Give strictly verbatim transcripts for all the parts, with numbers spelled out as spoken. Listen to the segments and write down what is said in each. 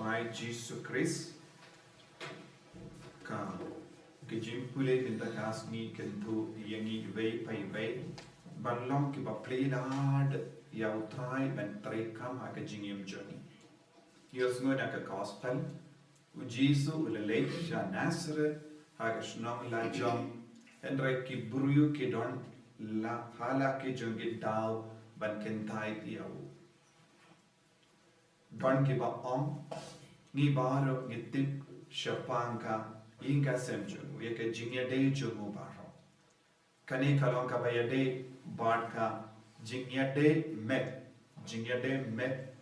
Trai Jisu Khrist, ka ka jingpule mynta ka sngi kynthup ïa ngi iwei pa iwei ban long kiba plie lad ïa U Trai ban treikam ha ka jingim jong ngi. Ïohsngew na ka gospel, U Jisu u la leit sha Nazareth ha ka shnong lajong, hynrei ki briew ki don la ha la ki jong ki daw ban kyntait ïa u. Don kiba ong, ngi baroh ngi tip shaphang ka ïing ka sem jong u, ïa ka jingïadei jong u baroh. Kane ka long kaba ïadei bad ka jingïadei met, jingïadei met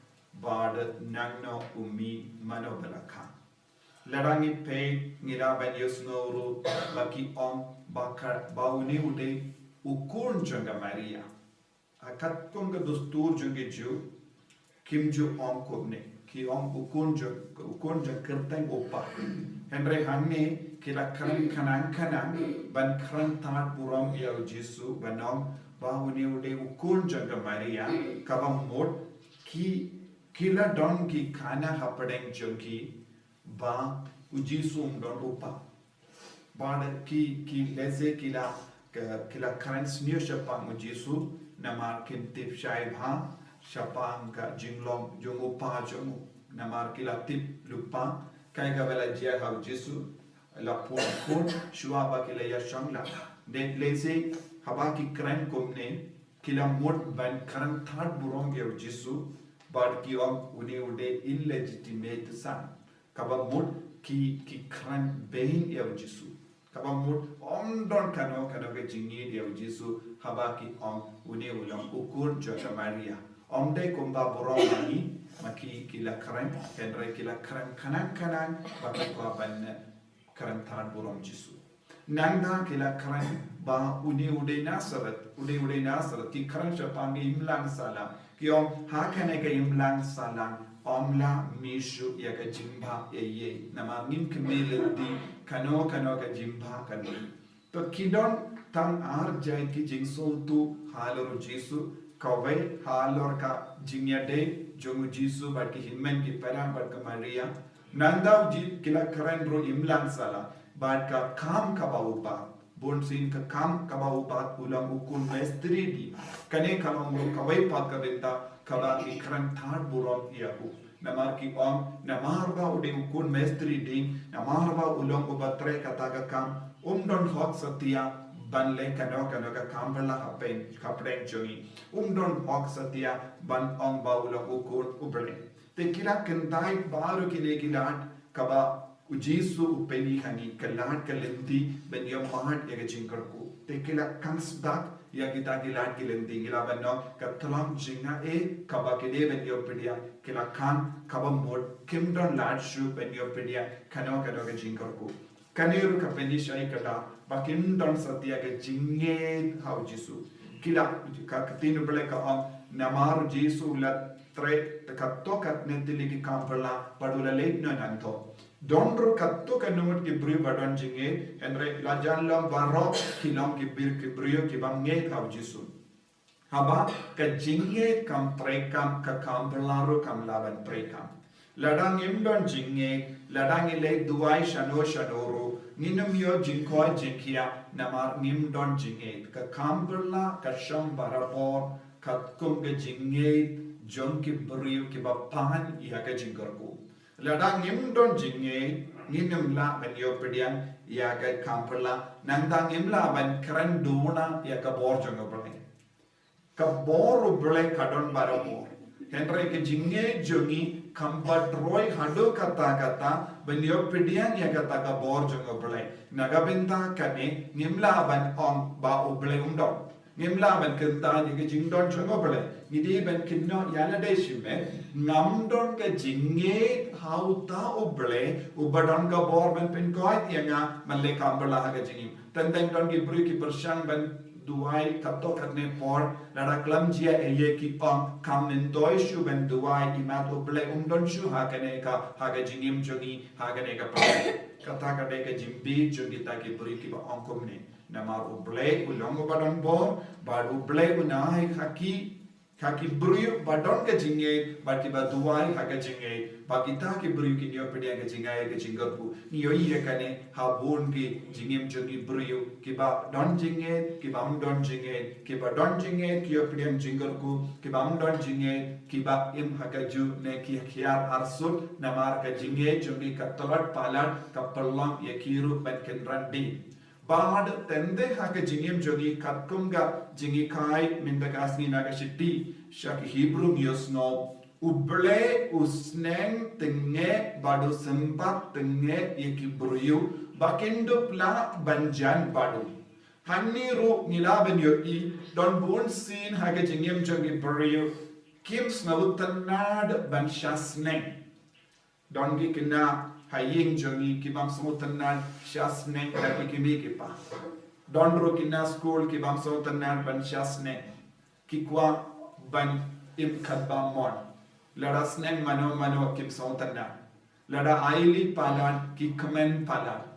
bad nangno u mih mano ba la kha. Lada ngi peit ngi lah ban ïohsngew ruh ba ki ong ba ka, ba une u dei u khun jong ka Maria. Ha katkum ka dustur jong ki Jiw, kim ju ong kumne, ki ong u khun jong, u khun jong kyrteng u kpa. Hynrei hangne ki la kren khnang khnang ban kren tad burom ïa u Jisu, ban ong ba une u dei u khun jong ka Maria, kaba mut ki, ki la don ki khana hapdeng jong ki ba u Jisu um don u kpa. Bad ki, ki lehse ki la, ki, ki la kren sniew shaphang u Jisu, namar kin tip shai bha shaphang ka jinglong jong u kpa jong u. Namar ki la tip lypa kaei kaba la jia ha u Jisu, la pun khun shuwa ba ki la ïashong lad. Te lehse haba ki kren kumne, ki la mut ban kren tad burom ïa u Jisu, bad ki ong une u dei illegitimate son. Kaba mut ki, ki kren beiñ ïa u Jisu. Kaba mut ym don kano kano ka jingïeit ïa u Jisu haba ki ong une u long u khun jong ka Maria. Ym dei kumba burom ma ngi, ma ki, ki la kren, hynrei ki la kren khnang khnang ba ki kwah ban kren tad burom Jisu. Nangta ki la kren ba une u dei Nazareth, une u dei Nazareth, ki kren shaphang ka imlang sahlang. Ki ong ha kane ka imlang sahlang ym lah mih shuh ïa ka jingbha ei ei. Namar ngim kmen lynti kano kano ka jingbha kano. To ki don tang ar jait ki jingsngewthuh halor u Jisu, kawei halor ka jingïadei jong u Jisu bad ki hynmen ki para bad ka Maria. Nangta u Ji-, ki la kren ruh imlang sahlang bad ka kam kaba u bat. Bunsien ka kam kaba u bat u long u khun mistri ding. Kane ka long ruh kawei pat ka bynta kaba ki kren tad burom ïa u. Namar ki ong, namar ba u dei u khun mistri ding, namar ba u long uba trei kata ka kam, um don hok satia ban leh kano kano ka kam ba la hapdeng, hapdeng jong ngi. Um don hok satia ban ong ba u long u khun u Blei. Te ki la kyntait baroh kine ki lad kaba u Jisu u pyni ha ngi, ka lad ka lynti ban ïoh mad ïa ka jingkyrkhu. Te ki la khang sdang ïa kita ki lad ki lynti, ngi lah ban ong ka thlong jingaiei kaba ki dei ban ïoh pdiang, ki la khang kaba mut kim don lad shuh ban ïoh pdiang kano kano ka jingkyrkhu. Kane ruh ka pyni shai kata ba kim don satia ka jingngeit ha u Jisu. Ki la, ka, ka ktien u Blei ka ong, namar u Jisu u la trei katto katne tylli ki kam phylla bad u la leit noh nangthoh. Don ruh katto katne ngut ki briew ba don jingngeit, hynrei la jan long baroh ki long ki briew, ki briew kiba ngeit ha u Jisu. Haba ka jingngeit kam treikam, ka kam phylla ruh kam lah ban treikam. Lada ngim don jingngeit, lada ngi leit duwai shano shano ruh, ngin ym ïoh jingkoit jingkhiah namar ngim don jingngeit. Ka kam phylla ka shong barabor katkum ka jingngeit jong ki briew kiba pan ïa ka jingkyrkhu. Lada ngim don jingngeit, ngin ym lah ban ïoh pdiang ïa ka kam phylla, nangta ngim lah ban kren duna ïa ka bor jong u Blei. Ka bor u Blei ka don barabor. Hynrei ka jingngeit jong ngi kam pat roi haduh katta katta ban ïoh pdiang ïa kata ka bor jong u Blei. Na ka bynta kane ngim lah ban ong ba u Blei um don. Ngim lah ban kyntait ïa ka jingdon jong u Blei. Ngi dei ban kynnoh ïa lade shimet, ngam don ka jingngeit ha uta u Blei uba don ka bor ban pynkoit ïa nga ban leh kam phylla ha ka jingim. Teng teng don ki briew ki pyrshang ban duwai katto katne por, lada khlem jia ei ei ki ong kam myntoi shuh ban duwai, imat u Blei um don shuh ha kane ka, ha ka jingim jong ngi, ha kane ka pyrthei. Kata ka dei ka jingbieit jong kita ki briew kiba ong kumne. Namar u Blei u long uba don bor, bad u Blei un ai ha ki Ha ki briew ba don ka jingngeit, bad kiba duwai ha ka jingngeit, ba kita ki briew kin ïoh pdiang ka jingai ka jingkyrkhu. Ngi ïohi ïa kane ha bun ki jingim jong ki briew, kiba don jingngeit, kiba ym don jingngeit, kiba don jingngeit ki ïoh pdiang jingkyrkhu, kiba ym don jingngeit kiba im ha ka juh ne ki hiar arsut, namar ka jingngeit jong ki ka tlot palat, ka pynlong ïa ki ruh ban kynran dien. Bad teng teng ha ka jingim jong ngi katkum ka jinghikai mynta ka sngi na ka shithi sha ki Hebru ngi ïohsngew, U Blei u sneng tyngeh bad u sympat tyngeh ïa ki briew ba kin dup lah ban jan bad u. Hangne ruh ngi lah ban ïohi, don bun sien ha ka jingim jong ki briew kim sngewtynnad ban shah sneng. Don ki khynnah ha ïing jong ngi ki bym sngewtynnad shah sneng bad ki kmie ki kpa. Don ruh ki khynnah skul ki bym sngewtynnad ban shah sneng. Ki kwah ban im katba mon. Lada sneng mano mano kim sngewtynnad. Lada aili palat ki kmen palat.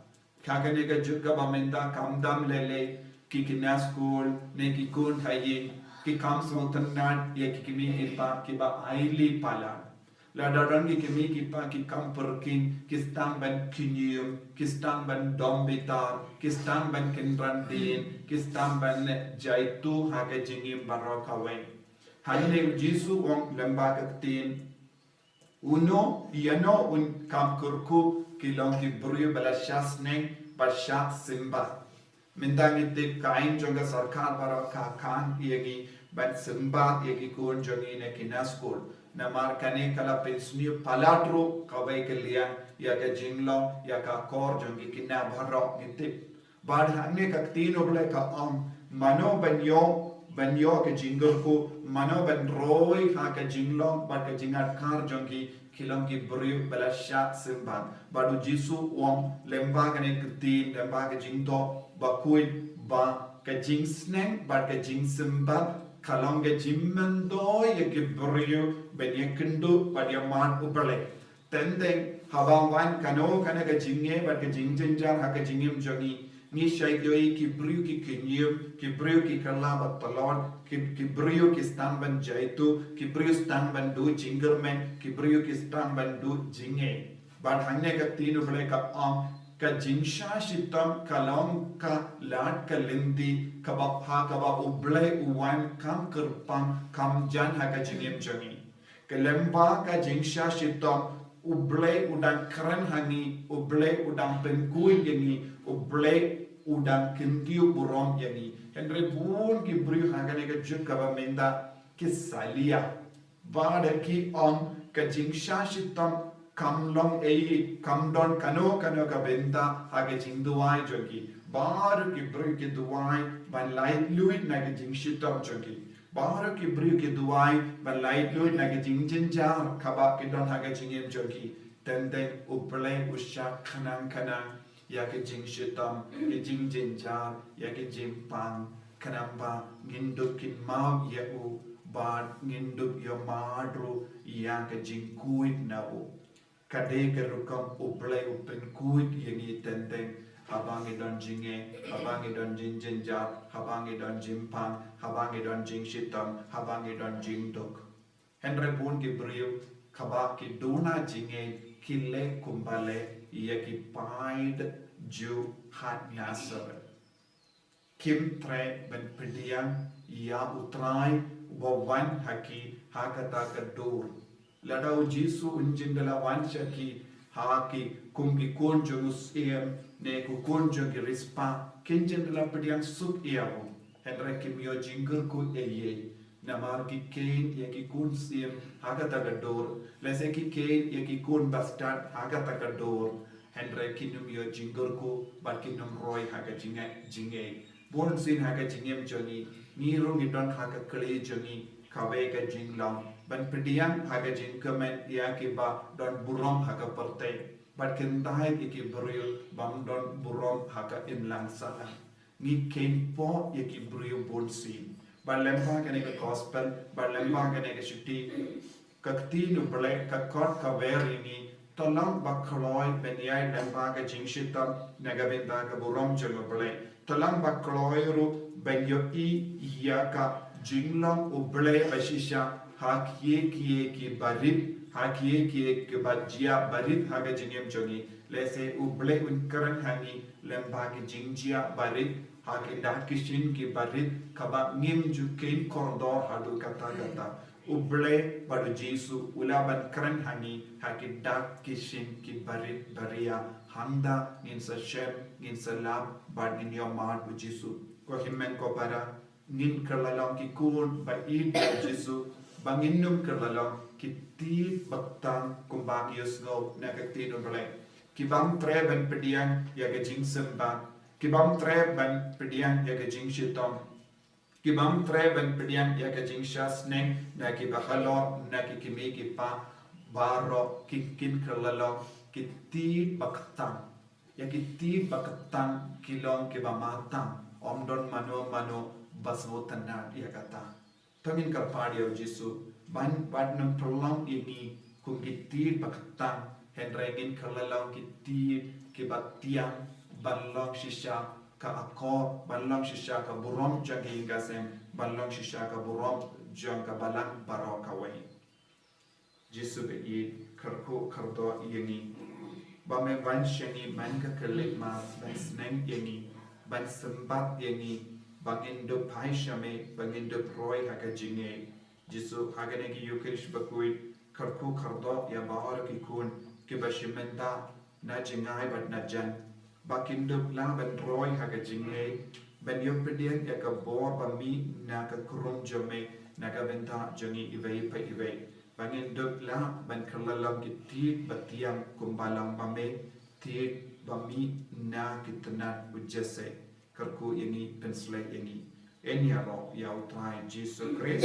Ha kane ka juk kaba mynta kam dam lei lei ki khynnah skul ne ki khun ha ïing ki kam sngewtynnad ïa ki kmie ki kpa kiba aili palat. Lada don ki kmie ki kpa ki kam pyrkhing, ki sdang ban khñium, ki sdang ban dom bitar, ki sdang ban kynran dien, ki sdang ban jaituh ha ka jingim baroh kawei. Hangne u Jisu u ong lyngba ka ktien, uno ïano un kam kyrkhu ki long ki briew ba la shah sneng bad shah sympat. Mynta ngi tip ka aiñ jong ka sorkar baroh ka khang ïa ngi ban sympat ïa ki khun jong ngi na ki khynnah skul. Namar kane ka la pynsniew palat ruh kawei ka liang ïa ka jinglong ïa ka kor jong ki khynnah baroh ngi tip. Bad hangne ka ktien U Blei ka ong, mano ban ïoh, ban ïoh ka jingkyrkhu, mano ban roi ha ka jinglong bad ka jingadkar jong ki, ki long ki briew ba la shah sympat. Bad u Jisu u ong lyngba kane ka ktien, lyngba ka jingdoh bakhuid ba ka jingsneng bad ka jingsympat ka long ka jingmyntoi ïa ki briew ban ïakynduh bad ïa mad U Blei. Teng teng haba wan kano kano ka jingeh bad ka jingjynjar ha ka jingim jong ngi, ngi shait ïohi ki briew ki khñium, ki briew ki kylla bad tlot, ki, ki briew ki sdang ban jaituh, ki briew sdang ban duh jingkyrmen, ki briew ki sdang ban duh jingeh. Bad hangne ka ktien U Blei ka ong, ka jingshah shitom ka long ka lad ka lynti kaba ha kaba U Blei u wan kam kyrpang kam jan ha ka jingim jong ngi. Ka lyngba ka jingshah shitom, U Blei u dang kren ha ngi, U Blei u dang pynkhuid ïa ngi, U Blei u dang kyntiew burom ïa ngi. Hynrei bun ki briew ha kane ka juk kaba mynta ki salia. Bad ki ong ka jingshah shitom kam long ei, kam don kano kano ka bynta ha ka jingduwai jong ki. Baroh ki briew ki duwai ban laitluid na ka jingshitom jong ki. Baroh ki briew ki duwai ban laitluid na ka jingjynjar kaba ki don ha ka jingim jong ki. Teng teng U Blei u shah khnang khnang ïa ka jingshitom, ka jingjynjar, ïa ka jingpang, khnang ba ngin dup kynmaw ïa u bad ngin dup ïohmad ruh ïa ka jingkhuid na u. Ka dei ka rukom U Blei u pynkhuid ïa ngi teng teng, haba ngi don jingeh, haba ngi don jingjynjar, haba ngi don jingpang, haba ngi don jingshitom, haba ngi don jingduk. Hynrei bun ki briew kaba ki duna jingeh ki leh kumba leh ïa ki paid juh ha Nasareth. Kim treh ban pdiang ïa U Trai uba wan ha ki ha kata ka dur. Lada U Jisu un jin da la wan sha ki ha ki kum ki khun jong u syiem ne ki khun jong ki riewspah, kin jin da la pdiang suk ïa u. Hynrei kim ïoh jingkyrkhu ei ei. Namar ki kheiñ ïa ki khun syiem ha kata ka dur, lehse ki kheiñ ïa ki khun bastad ha kata ka dur. Hynrei kin ym ïoh jingkyrkhu bad kin ym roi ha ka jingngeit, jingngeit. Bun sien ha ka jingim jong ngi, ngi ruh ngi don ha ka kli jong ngi kawei ka jinglong ban pdiang ha ka jingkmen ïa kiba don burom ha ka pyrthei bad kyntait ïa ki briew bym don burom ha ka imlang sahlang. Ngi kheiñpoh ïa ki briew bun sien. Bad lyngba kane ka gospel, bad lyngba kane ka shithi, ka ktien U Blei ka khot ka wer ïa ngi, to long ba kloi ban ïaid lyngba ka jingshitom na ka bynta ka burom jong U Blei. To long ba kloi ruh ban ïohi ïa ka jinglong U Blei ba shisha ha ki ei ki ei ki barit, ha ki ei ki ei ki ba jia barit ha ka jingim jong ngi. Lehse U Blei un kren ha ngi lyngba ki jingjia barit, ha ki dak ki shin ki barit, kaba ngim ju kheiñ kordor haduh katta katta. U Blei bad U Jisu u lah ban kren ha ngi ha ki dak ki shin ki barit baria, hangta ngin sa shem, ngin sa lap bad ngin ïohmad U Jisu. Ko hynmen ko para, ngin kyllalyngkot ki khun ba ïeit ïa U Jisu, ba ngin ym kyllalyngkot ki tied ba kthang kumba ngi ïohsngew na ka ktien U Blei. Ki bym treh ban pdiang ïa ka jingsymbai, ki bym treh ban pdiang ïa ka jingshitom, ki bym treh ban pdiang ïa ka jingshah sneng na ki bahalor, na ki kmie ki kpa baroh, ki, kin kyllalyngkot ki tied ba kthang. Ïa ki tied ba kthang ki long ki ba matang, ym don mano mano ba sngewtynnad ïa kata. To ngin kyrpad ïa U Jisu ban, ban ym pynlong ïa ngi kum ki tied ba kthang, hynrei ngin kyllalyngkot ki tied ki ba thiang, ban long shisha ka akor, ban long shisha ka burom jong ka ïing ka sem, ban long shisha ka burom jong ka balang baroh kawei. Jisu ba ïeit, kyrkhu kyrdoh ïa ngi ba me wan sha ngi man ka khyllipmat, ban sneng ïa ngi, ban symbai ïa ngi ba ngin dup phai sha me, ba ngin dup roi ha ka jingngeit. Jisu, ha kane ka Ïukharist bakhuid, kyrkhu kyrdoh ïa baroh ki khun ki ba shim bynta na jngai bad na jan, ba kin dup lah ban roi ha ka jingngeit, ban ïoh pdiang ïa ka bor ba mih na ka khrum jong me na ka bynta jong ngi iwei pa iwei, ba ngin dup lah ban kyllalyngkot ki tied ba thiang kumba long ba me, tied ba mih na ki tnat U Jisu. Kyrkhu ïa ngi, pynshlei ïa ngi. Yn ïaroh ïa U Trai Jisu Khrist.